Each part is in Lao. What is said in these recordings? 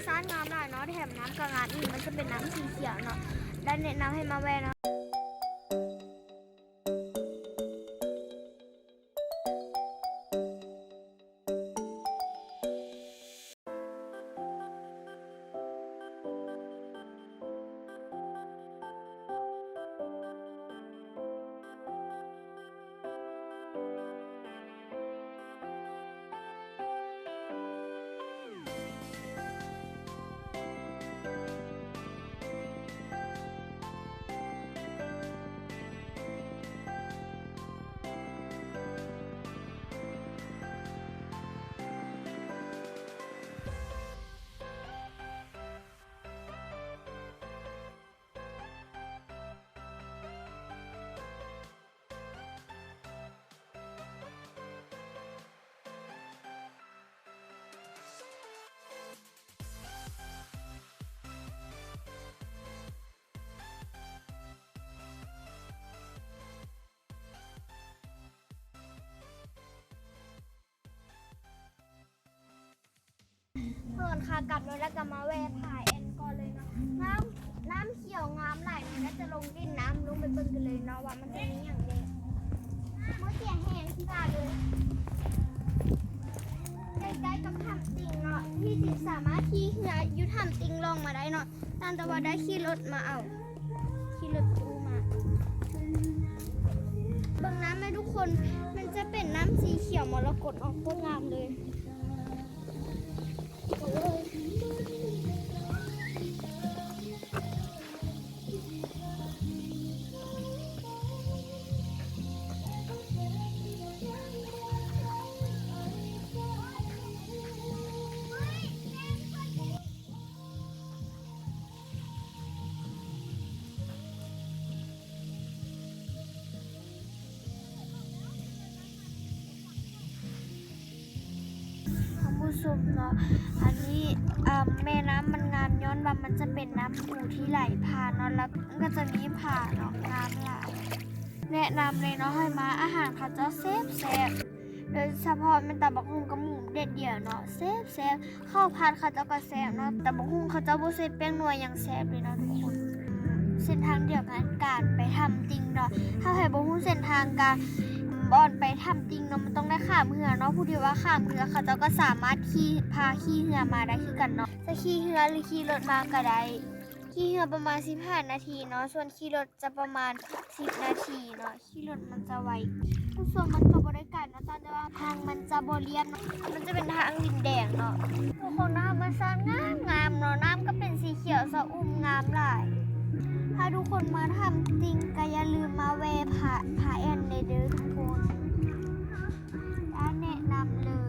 ຊານງາມຫຼາຍເນາະ ແຖມນ້ຳກໍງາມອີກ ມັນຈະເປັນນ້ຳສີຂຽວເນາະ ໄດ້ແນະນຳໃຫ້ມາແວ່ເນາະ. ຕອນຂາກັບເນາະ ແລ້ວກໍມາແວ່ຜາແອ່ນກ່ອນເລີຍເນາະ. ນ້ຳ ນ້ຳຂຽວງາມຫຼາຍເນາະ ແລ້ວຈະລົງຫຼິ້ນນ້ຳ ລົງໄປເບິ່ງກັນເລີຍເນາະ ວ່າມັນຈະມີຫຍັງແດ່. ບໍ່ເສຍແຮງທີ່ວ່າເລີຍ ໃກ້ໆກັບຖ້ຳຕິ່ງເນາະ ທີ່ຈະສາມາດຂີ່ເຮືອຢູ່ຖ້ຳຕິ່ງລ່ອງມາໄດ້ເນາະ. ຕ່າງແຕ່ວ່າໄດ້ຂີ່ລົດມາເອົາ ຂີ່ລົດຕູ້ມາ. ເບິ່ງນ້ຳແມ່ທຸກຄົນ ມັນຈະເປັນນ້ຳສີຂຽວມໍລະກົດເນາະ ໂຄດງາມເລີຍ. ທ່ານຜູ້ຊົມເນາະ ອັນນີ້ ເອີ່ມ ແມ່ນ້ຳມັນງາມຍ້ອນວ່າມັນຈະເປັນນ້ຳພູທີ່ໄຫຼຜ່ານເນາະ ແລ້ວມັນກໍຈະມີຜາເນາະ ງາມຫຼາຍ. ແນະນຳເລີຍເນາະ ໃຫ້ມາ ອາຫານເຂົາເຈົ້າແຊບໆ ໂດຍສະເພາະແມ່ນຕຳບັກຫຸ່ງກັບໝູແດດດຽວເນາະ ແຊບໆ. ເຂົ້າຜັດເຂົາເຈົ້າກໍແຊບເນາະ ຕຳບັກຫຸ່ງເຂົາເຈົ້າບໍ່ໃສ່ແປ້ງນົວ ຍັງແຊບເລີຍເນາະທຸກຄົນ. ເສັ້ນທາງດຽວກັນ ການໄປຖ້ຳຕິ່ງເນາະ ຖ້າໃຜບໍ່ຮູ້ເສັ້ນທາງການ ບ່ອນໄປຖ້ຳຕິ່ງເນາະ ມັນຕ້ອງໄດ້ຂ້າມເຮືອເນາະ. ຜູ້ທີ່ວ່າຂ້າມເຮືອ ເຂົາເຈົ້າກໍສາມາດຂີ່ ພາຂີ່ເຮືອມາໄດ້ຄືກັນເນາະ ຈະຂີ່ເຮືອ ຫຼື ຂີ່ລົດມາກໍໄດ້. ຂີ່ເຮືອປະມານສິບຫ້ານາທີເນາະ ສ່ວນຂີ່ລົດຈະປະມານສິບນາທີເນາະ ຂີ່ລົດມັນຈະໄວ. ຜູ້ຊົມ ມັນກໍບໍ່ໄດ້ໄກເນາະ ແຕ່ວ່າທາງມັນຈະບໍ່ລຽບເນາະ ມັນຈະເປັນທາງດິນແດງເນາະ. ທຸກຄົນ ທຳມະຊາດງາມໆເນາະ ນ້ຳກໍເປັນສີຂຽວຊະອຸ່ມ ງາມຫຼາຍ. ຖ້າທຸກຄົນມາຖ້ຳຕິ່ງ ກໍຢ່າລືມມາແວ່ຜາ ຜາແອ່ນແດ່ເດີທຸກຄົນ ແນະນຳເລີຍ.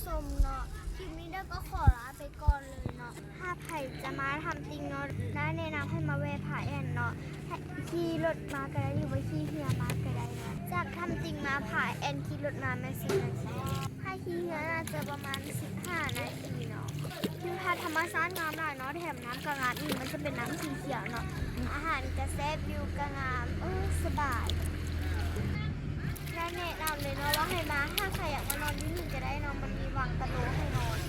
ຊົມເນາະ ຄລິບນີ້ເດີກໍຂໍລາໄປກ່ອນເລີຍເນາະ. ຖ້າໃຜຈະມາຖ້ຳຕິ່ງເນາະ ໄດ້ແນະນຳໃຫ້ມາແວ່ຜາແອນເນາະ ໃຫ້ຂີ່ລົດມາກໍໄດ້ ຫຼືວ່າຂີ່ເຮືອມາກໍໄດ້ເນາະ. ຈາກຖ້ຳຕິ່ງມາຜາແອນຂີ່ລົດມາແມ່ນສິບນາທີ ຖ້າຂີ່ເຮືອໜ້າຈະປະມານສິບຫ້ານາທີເນາະ. ທິວທັດທຳມະຊາດງາມຫຼາຍເນາະ ແຖມນ້ຳກໍງາມອີກ ມັນຈະເປັນນ້ຳສີຂຽວເນາະ. ອາຫານກໍແຊບ ວິວກໍງາມ ເອີ ສະບາຍ. ໄດ້ແນະນຳເລີຍເນາະວ່າໃຫ້ມາ ຖ້າໃຜຢາກມານອນຢູ່ນີ້ກໍໄດ້ເນາະ ມັນມີວັງກະໂລໃຫ້ນອນ.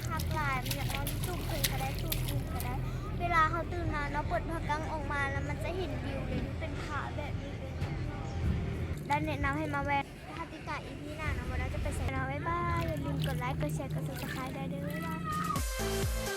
ຄັກຫຼາຍ ຢາກນອນຢູ່ຕູບເທິງກໍໄດ້ ຕູບລຸ່ມກໍໄດ້. ເວລາເຮົາຕື່ນມາເນາະ ເປີດຜ້າກັ້ງອອກມາແລ້ວມັນຈະເຫັນວິວເລີຍ ເປັນຜາແບບນີ້ເລີຍ. ໄດ້ແນະນຳໃຫ້ມາແວ່ ຖ້າຕິດຕາມອີພີໜ້າເນາະ ວ່າເຮົາຈະໄປໃສເນາະ. ບາຍບາຍ ຢ່າລືມກົດໄລ ກົດແຊ ກົດ Subscribe ໄດ້ເດີ ບາຍບາຍ.